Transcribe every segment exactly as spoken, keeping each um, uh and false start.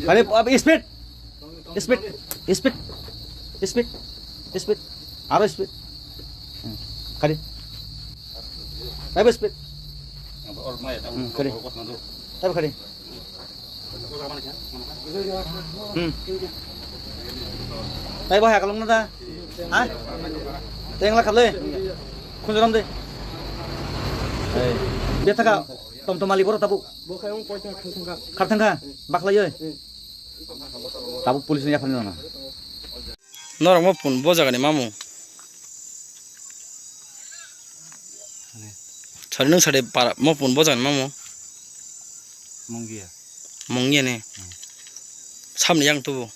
Kari, ab, speed. Speed. Speed. Speed. Speed. Aro speed. Hmm. Kari. Ab speed. Hmm, kari. Ab kari. Hmm. Tai bo hakalong na da. Ha? Tengla khablai. Khunjuram de. Hey. Bethaka. Tom tom malik boro tabuk. Bo khai wng poisa khang thangkha. Khar thangkha. Baklai oi. Hmm. Tabuk police ni yaphar nana. Norok mo pun bo jaga ni mamu. Sari nung sari para mo pun bo jaga ni mamu. Mungia. Mungia ni. Hmm. Samni yang tubu.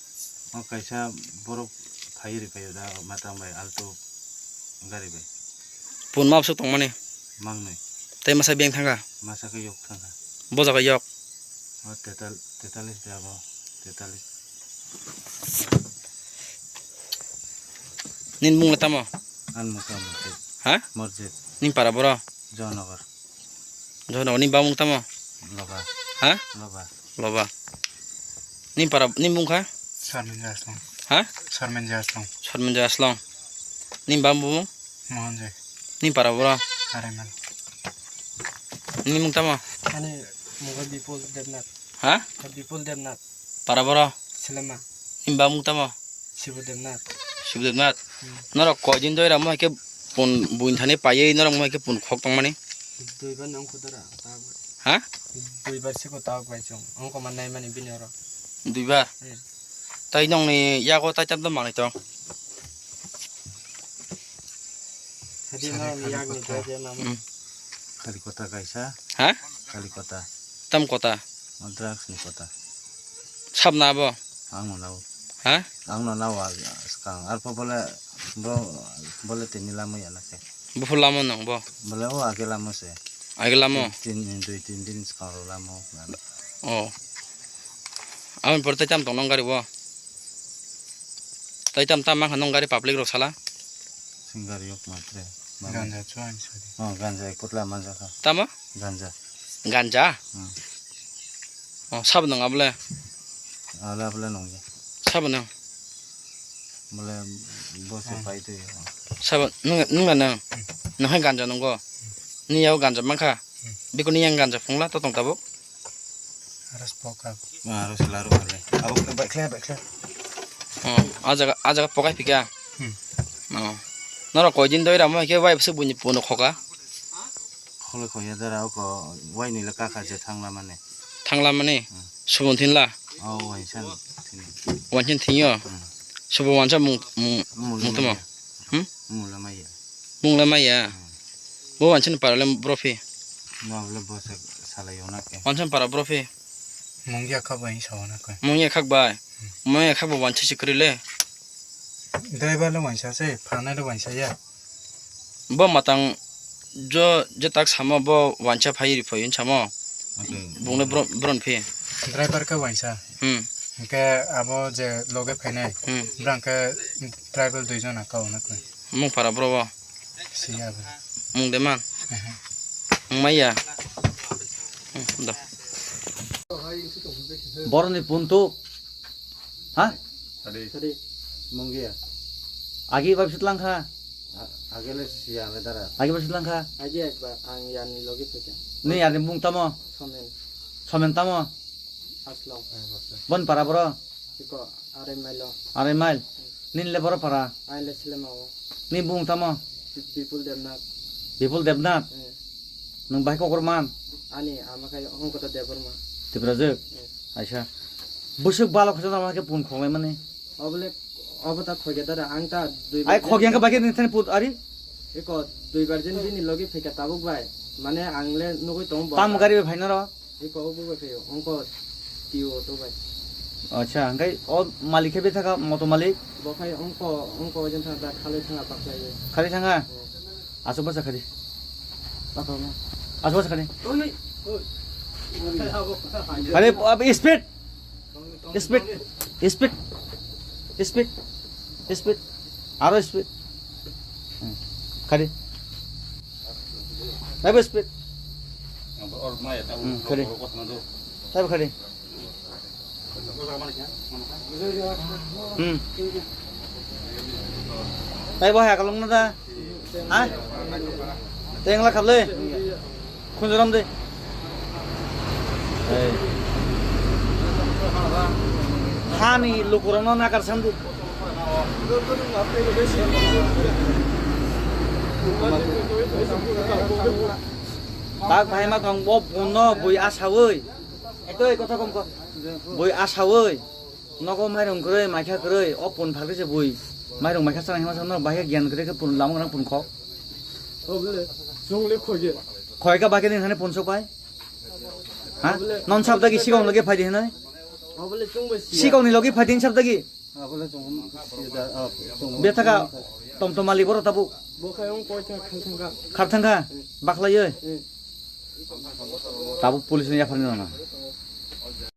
O kaisa borok phai ri phaio da matang bai alto gari bai. Pun mabsuk tongmani. Mangnwi. Tei masa beng thangkha. Masa khe yok thangkha. Bo jaga yok. O tetal-, tetalis de abo, tetalis. Nini mung le tamo? Ani mung tamo, Morjit. Ha? Morjit. Nini para boro? Johanagar. Johanagar, nini bamung tamo? Loba. Ha? Loba. Loba. Nini para, nini mung kha? Sarmenja Aslam. Ha? Sarmenja Aslam. Sarmenja Aslam. Nini bamung? Mohanjai. Nini para boro? Areman. Nini mung tamo? Ani mung kha Bipul Debnath. Ha? Bipul Debnath. Para boro? Selema. Nini bamung tamo? Sibu Debnath. Sibu Debnath. Hmm. Norok koidin doi ramo hai khe pun buini thani paiwi norok mo hai khe pun khok tongmani? Duibar nang khudara, tabuk. Ha? Duibar siko tabuk bai chwng. Ongko man nai mani bini oro. Duibar? Hmm. Tai nongni yago tai tam tam manwi tong? Hadi nongni yakni doi je mama. Hmm. Kali kota kaisa. Ha? Kali kota. Tam kota? O drugs ni kota. Sabna abo? Ang no nao. Ha? Ang no nao ag-, skang. Arpo bole, bo, bole tini lamo ya na se. Buphur lamo nang bo? Bole o age lamo se. Age lamo? Tin, tin, dui tin din skang ro lamo. O. Aboni pore tai tam tong nong gari bo? Tai tam tam mang kha nong gari public rok sala? Sing gari yok matre. Ganja chuan sadi. Oh, ganja ek putla manja kha. Tamo? Ganja. Ganja? Hmm. Oh, sabo nang abole? Abole, abole nong ya. Sabo nang? Bole, bo se pai tu ya. Sabo nung, nung na nang? Nang hai ganja nungo? Ni yao ganja mangkha? Bikuni yang ganja phungla to tong tabuk? Aras poka. Aras laru kale. Abo khe bai khle, bai khle. Oh, a jaga, a jaga pokai phika. Hmm. Oh. Norok koi din doi ramo hai khe bai bwswk buini puno khoka? Khole khoya dara oko wai nila kaka je thangla mane. Thangla mane? Hmm. Subon thinla? Oh, wai san thin. Wansin thinyo? Hmm. Subo wansa mung, mung, mung tamo? Hmm? Mula maya. Mungla maya. Hmm. Bo wansin paralem bro phi. No, bole bo se salai ona ke. Wansin para bro phi. Mungya kha bai sa ona ke. Mungya khak bai. Mungya khak bo wansi sikri le. Driver le wansa se, phanai le wansa ya. Bo matang jo je tak samo bo wansa phai ri phoi samo. Okay. Bungle bro, bron phi. Driver ka wansa. Hmm. Hingke abo je loge phainai, hmm, bwrang khe tribal dui jona kau na koi. Mung para bro bo? Siya bo. Mung de man? Ehe. Mung maya? Hmm, da. Boroni puntu. Ha? Tadi. Tadi. Mung ya. Agi bab sitlang kha. A-, agele siya le dara. Agi bab sitlang kha. Agi ekbar ang yani loge phaikha. Ni yani mung tamo? Somen. Somen tamo? Aslong. Bon para boro? Iko, arai mailo. Arai mail? Nin le boro para? Aile silema o. Ni bung tamo? Bipul Debnath. Bipul Debnath? Eh. Nung bai kokor man? Ani ama khai ongkota Debbarma. Tiprajwk? Eh. Aisa. Busuk balok khajak ama khe pun khonglai mani? Obole, obo ta khoike dara, ang ta dui bar. Ai khok yang khe bai khe nini thani put ari? Iko, dui bar jin bini logi phaika tabuk bai. Mane ang le nugui tongo bo. Tam gari bai phaina ro? Iko obo bai phaio, ongko tio to bai. Acha, hingkai o malik khe bethaka moto malik? Bo khai ongko, ongko ojen thang ta khalai thanga paklai. Khalai thanga? Oh. Asok basa khadi. Apa mo? Asok basa khadi. Oi, oi. Khadi, ab, speed. Speed. Speed. Speed. Speed. Aro speed. Hmm. Khadi. Naibo speed. Hmm, khadi. Naibo khadi. Hmm. Tei bo hai kalong na da? Ha? Tengla khablai? Khunjuram de. Ei. Hani lukurokno nakar sandi. Tak bhai ma kong bo punno bui asawi. Eto ei kotha kom ko. Bui asawi. Nogo mairung kwrwi, maikha kwrwi, o pun phakri se bui. Mairung maikha chana hima chana bahai gyan kwrwi khe pun lamung nang pun khok. Obole, chungle khoye. Khoi ka bahai din hane pun sok pai. Ha? Obole. Non sab dagi sikong logi phai di hane. Obole, chungbo siya. Sikong ni logi phai din sab dagi. Obole, chung, sida, ah, chung. Bethaka tom tom mali boro tabuk. Bo khai ong koi tha khang thang ka. Khar thang kha. Baklai ye. Eh. Tabuk police ni yaphar ni nana.